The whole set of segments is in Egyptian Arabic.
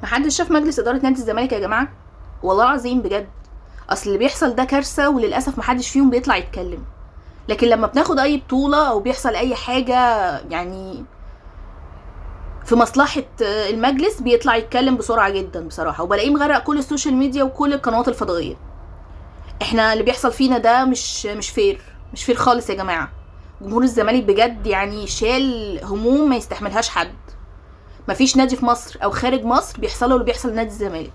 محدش شاف مجلس ادارة نادي الزمالك يا جماعة؟ والله العظيم بجد، اصل اللي بيحصل ده كارثة، وللاسف محدش فيهم بيطلع يتكلم. لكن لما بناخد اي بطوله او بيحصل اي حاجة يعني في مصلحة المجلس بيطلع يتكلم بسرعة جدا بصراحة، وبلاقيه مغرق كل ال social media وكل القنوات الفضائية. احنا اللي بيحصل فينا ده مش fair، مش fair خالص يا جماعة. جمهور الزمالك بجد يعني شال هموم ما يستحملهاش حد. مفيش نادي في مصر او خارج مصر بيحصل له اللي بيحصل لنادي الزمالك.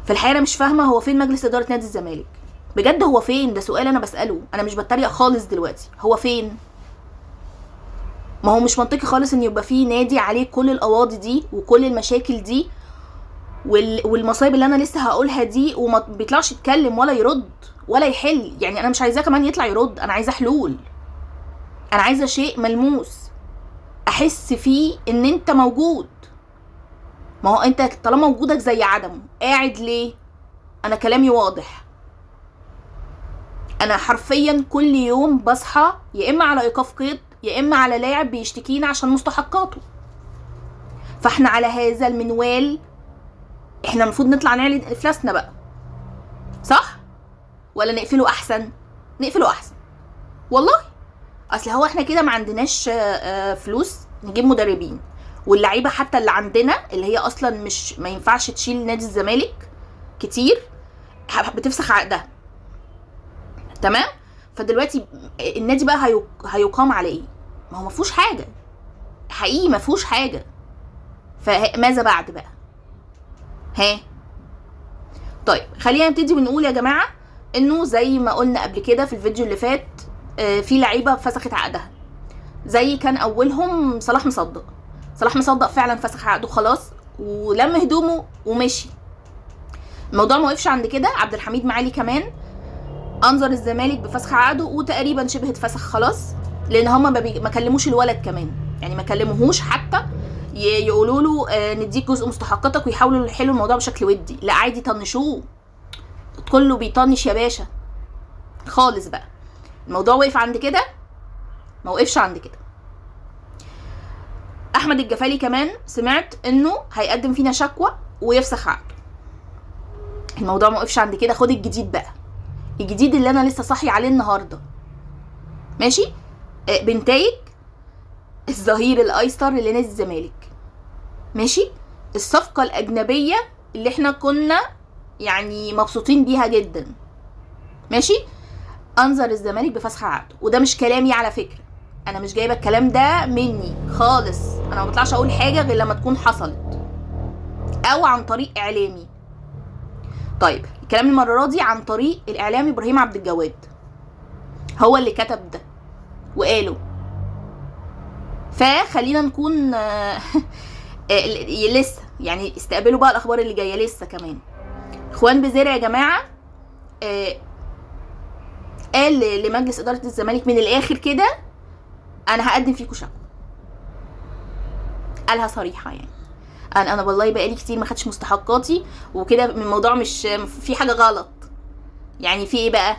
في الحقيقة انا مش فاهمه هو فين مجلس ادارة نادي الزمالك بجد، هو فين؟ ده سؤال انا بساله، انا مش بتريق خالص دلوقتي. هو فين؟ ما هو مش منطقي خالص ان يبقى فيه نادي عليه كل القواضي دي وكل المشاكل دي والمصايب اللي انا لسه هقولها دي، وما بيطلعش يتكلم ولا يرد ولا يحل. يعني انا مش عايزاه كمان يطلع يرد، انا عايزه حلول، انا عايزه شيء ملموس احس فيه ان انت موجود. ما هو انت طالما وجودك زي عدمه، قاعد ليه؟ انا كلامي واضح، انا حرفيا كل يوم بصحى يا اما على ايقاف قيد يا اما على لاعب بيشتكينا عشان مستحقاته. فاحنا على هذا المنوال احنا المفروض نطلع نعلن افلاسنا بقى، صح؟ ولا نقفله احسن؟ نقفله احسن والله. اصل هو احنا كده ما عندناش فلوس نجيب مدربين، واللعيبة حتى اللي عندنا اللي هي اصلا مش ما ينفعش تشيل نادي الزمالك كتير بتفسخ عقدها، تمام؟ فدلوقتي النادي بقى هيقام على ايه؟ ما هو ما فيهوش حاجة حقيقي، ما فيهوش حاجة. فماذا بعد بقى؟ ها طيب خلينا نبتدي ونقول يا جماعة انه زي ما قلنا قبل كده في الفيديو اللي فات، في لعيبة فسخت عقدها، زي كان اولهم صلاح مصدق. صلاح مصدق فعلا فسخ عقده خلاص ولم هدومه ومشي. الموضوع ما وقفش عند كده، عبد الحميد معالي كمان انظر الزمالك بفسخ عقده وتقريبا شبه اتفسخ خلاص، لان هما ما كلموش الولد كمان، يعني ما كلموهوش حتى يقولوا له نديك جزء مستحقاتك ويحاولوا يحلوا الموضوع بشكل ودي، لا عادي طنشوه، كله بيطنش يا باشا خالص بقى. الموضوع وقف عند كده؟ ما وقفش عند كده. احمد الجفالي كمان سمعت انه هيقدم فينا شكوى ويفسخ عقده. الموضوع ما وقفش عند كده. خد الجديد بقى، الجديد اللي انا لسه صاحي عليه النهارده، ماشي؟ بنتايج الظهير الايسر لنادي الزمالك، ماشي؟ الصفقة الاجنبية اللي احنا كنا يعني مبسوطين بيها جدا، ماشي؟ انظر الزمالك بفسخ عقده. وده مش كلامي على فكرة، انا مش جايبه الكلام ده مني خالص، انا ما بطلعش اقول حاجة غير لما تكون حصلت او عن طريق اعلامي. طيب الكلام المرة دي عن طريق الاعلامي ابراهيم عبد الجواد، هو اللي كتب ده وقاله. فخلينا نكون لسه يعني استقبلوا بقى الاخبار اللي جاية لسه كمان. اخوان بزيرة يا جماعة قال لمجلس ادارة الزمالك من الاخر كده، انا هقدم فيكم شكوى. قالها صريحه يعني، انا والله بقالي كتير ما خدتش مستحقاتي وكده، الموضوع مش في حاجة غلط يعني، في ايه بقى؟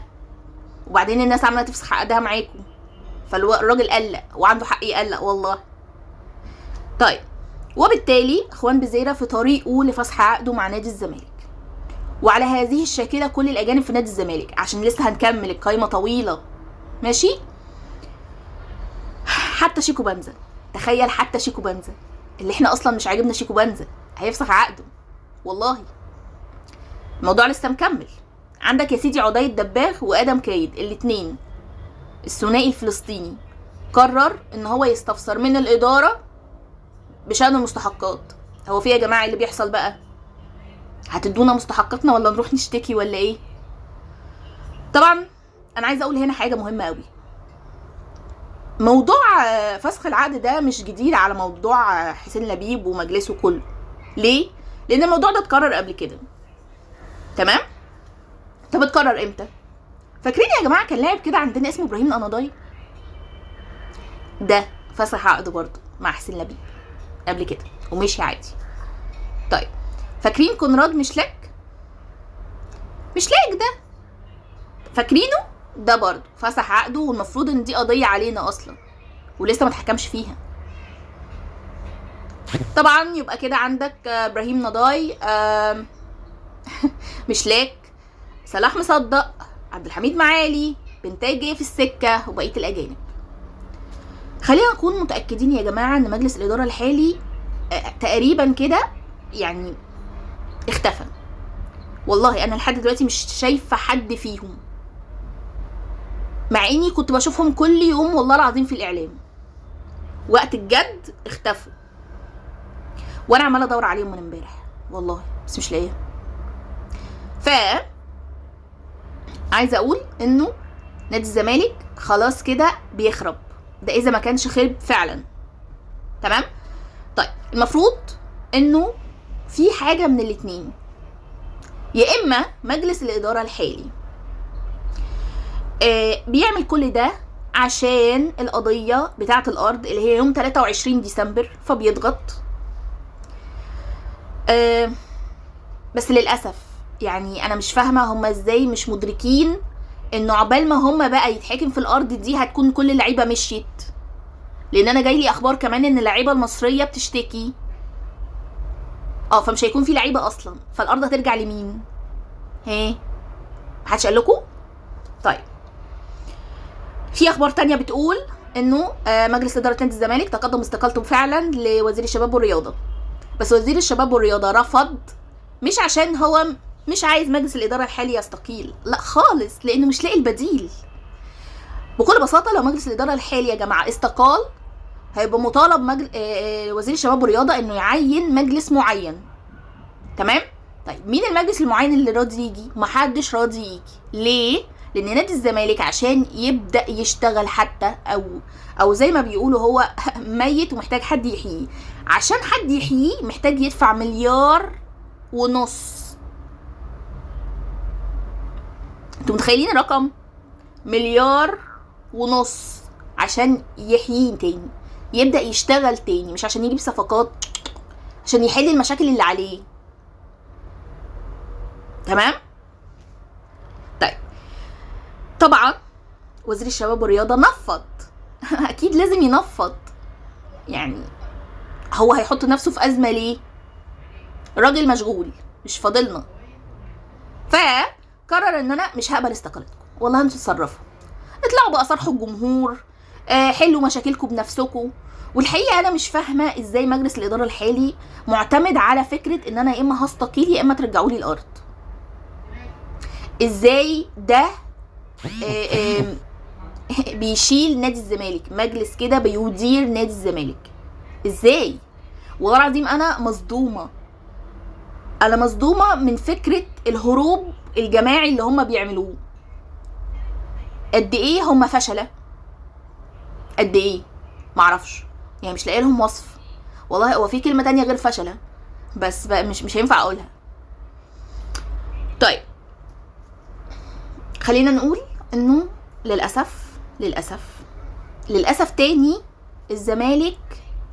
وبعدين الناس عماله تفسخ عقدها معاكم، فالراجل قلق وعنده حق يقلق والله. طيب وبالتالي اخوان بزيرة في طريقه لفسخ عقده مع نادي الزمالك، وعلى هذه الشاكلة كل الاجانب في نادي الزمالك، عشان لسه هنكمل القايمة طويلة، ماشي؟ حتى شيكو بنزا، تخيل حتى شيكو بنزا اللي احنا اصلا مش عاجبنا شيكو بنزا هيفسخ عقده والله. الموضوع لسه مكمل. عندك يا سيدي عدي الدباغ وادم كايد الاثنين، الثنائي الفلسطيني قرر ان هو يستفسر من الادارة بشان المستحقات. هو في يا جماعة اللي بيحصل بقى؟ هتدونا مستحقاتنا ولا نروح نشتكي ولا ايه؟ طبعا انا عايزه اقول هنا حاجة مهمة قوي. موضوع فسخ العقد ده مش جديد على موضوع حسين لبيب ومجلسه كله. ليه؟ لان الموضوع ده اتكرر قبل كده، تمام؟ طب اتكرر امتى؟ فاكرين يا جماعة كان لاعب كده عندنا اسمه ابراهيم القناضي، ده فسخ عقده برضه مع حسين لبيب قبل كده ومشي عادي. طيب فاكرين كونراد مشلاك؟ مشلاك ده فاكرينه؟ ده برضه فسخ عقده، والمفروض ان دي قضية علينا اصلا ولسه ما اتحكمش فيها. طبعا يبقى كده عندك ابراهيم نضاي، مشلاك، صلاح مصدق، عبد الحميد معالي، بنتاج جاي في السكة، وبقية الاجانب. خلينا نكون متاكدين يا جماعة ان مجلس الادارة الحالي تقريبا كده يعني اختفى. والله انا لحد دلوقتي مش شايفه حد فيهم، مع اني كنت بشوفهم كل يوم والله العظيم في الاعلام. وقت الجد اختفوا، وانا عماله ادور عليهم من امبارح والله، بس مش لاقيهم. ف عايزه اقول انه نادي الزمالك خلاص كده بيخرب، ده اذا ما كانش خرب فعلا. تمام؟ طيب المفروض انه في حاجة من الاتنين، يا اما مجلس الادارة الحالي بيعمل كل ده عشان القضية بتاعه الارض اللي هي يوم 23 ديسمبر، فبيضغط. بس للاسف يعني انا مش فاهمه هما ازاي مش مدركين انه عقبال ما هما بقى يتحاكم في الارض دي هتكون كل اللعيبة مشيت. لان انا جاي لي اخبار كمان ان اللعيبة المصرية بتشتكي، فمش هيكون في لعيبة اصلا، فالارض هترجع لمين؟ ها، محدش قال لكم؟ طيب في اخبار تانية بتقول انه مجلس ادارة نادي الزمالك تقدم استقالته فعلا لوزير الشباب والرياضة، بس وزير الشباب والرياضة رفض، مش عشان هو مش عايز مجلس الادارة الحالي يستقيل، لا خالص، لانه مش لاقي البديل. بكل بساطة لو مجلس الادارة الحالي يا جماعة استقال، هيبقى مطالب وزير الشباب والرياضة انه يعين مجلس معين. تمام؟ طيب مين المجلس المعين اللي راضي يجي؟ محدش راضي يجي. ليه؟ لان نادي الزمالك عشان يبدا يشتغل حتى او زي ما بيقولوا هو ميت ومحتاج حد يحييه، عشان حد يحييه محتاج يدفع 1.5 مليار. انتوا متخيلين الرقم؟ 1.5 مليار عشان يحييه تاني، يبدا يشتغل تاني، مش عشان يجيب صفقات، عشان يحل المشاكل اللي عليه. تمام؟ طيب طبعا وزير الشباب والرياضة نفض اكيد لازم ينفض، يعني هو هيحط نفسه في ازمة ليه؟ راجل مشغول مش فاضلنا. فقرر ان انا مش هقبل استقالتكم، والله انتوا تتصرفوا، اطلعوا بقى صرحوا الجمهور، حلوا مشاكلكم بنفسكم. والحقيقة انا مش فاهمه ازاي مجلس الادارة الحالي معتمد على فكرة ان انا يا اما هستقيل يا اما ترجعوا لي الارض. ازاي ده بيشيل نادي الزمالك، مجلس كده بيدير نادي الزمالك ازاي؟ والله العظيم انا مصدومة، انا مصدومة من فكرة الهروب الجماعي اللي هم بيعملوه. قد ايه هم فشله، قد ايه معرفش، يعني مش لاقي لهم وصف والله. هو في كلمة تانية غير فشله بس بقى مش هينفع اقولها. طيب خلينا نقول انه للاسف للاسف للاسف تاني الزمالك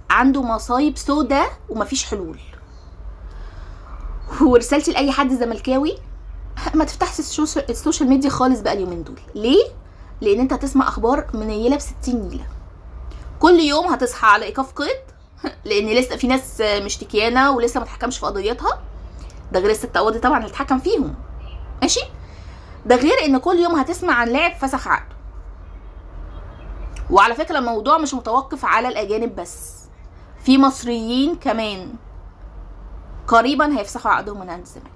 عنده مصايب سودا ومفيش حلول. ورسالتي لاي حد زملكاوي، ما تفتحش ال social media خالص بقى اليومين دول. ليه؟ لان انت هتسمع اخبار منيله ب60 نيله كل يوم. هتصحى على ايقاف قيد لان لسه في ناس مشتكيانه ولسه ما اتحكمش في قضيتها، ده غير ال6 قواضي طبعا اللي اتحكم فيهم، ماشي؟ ده غير ان كل يوم هتسمع عن لاعب فسخ عقده. وعلى فكرة الموضوع مش متوقف على الاجانب بس، في مصريين كمان قريبا هيفسخوا عقدهم من عند الزمالك.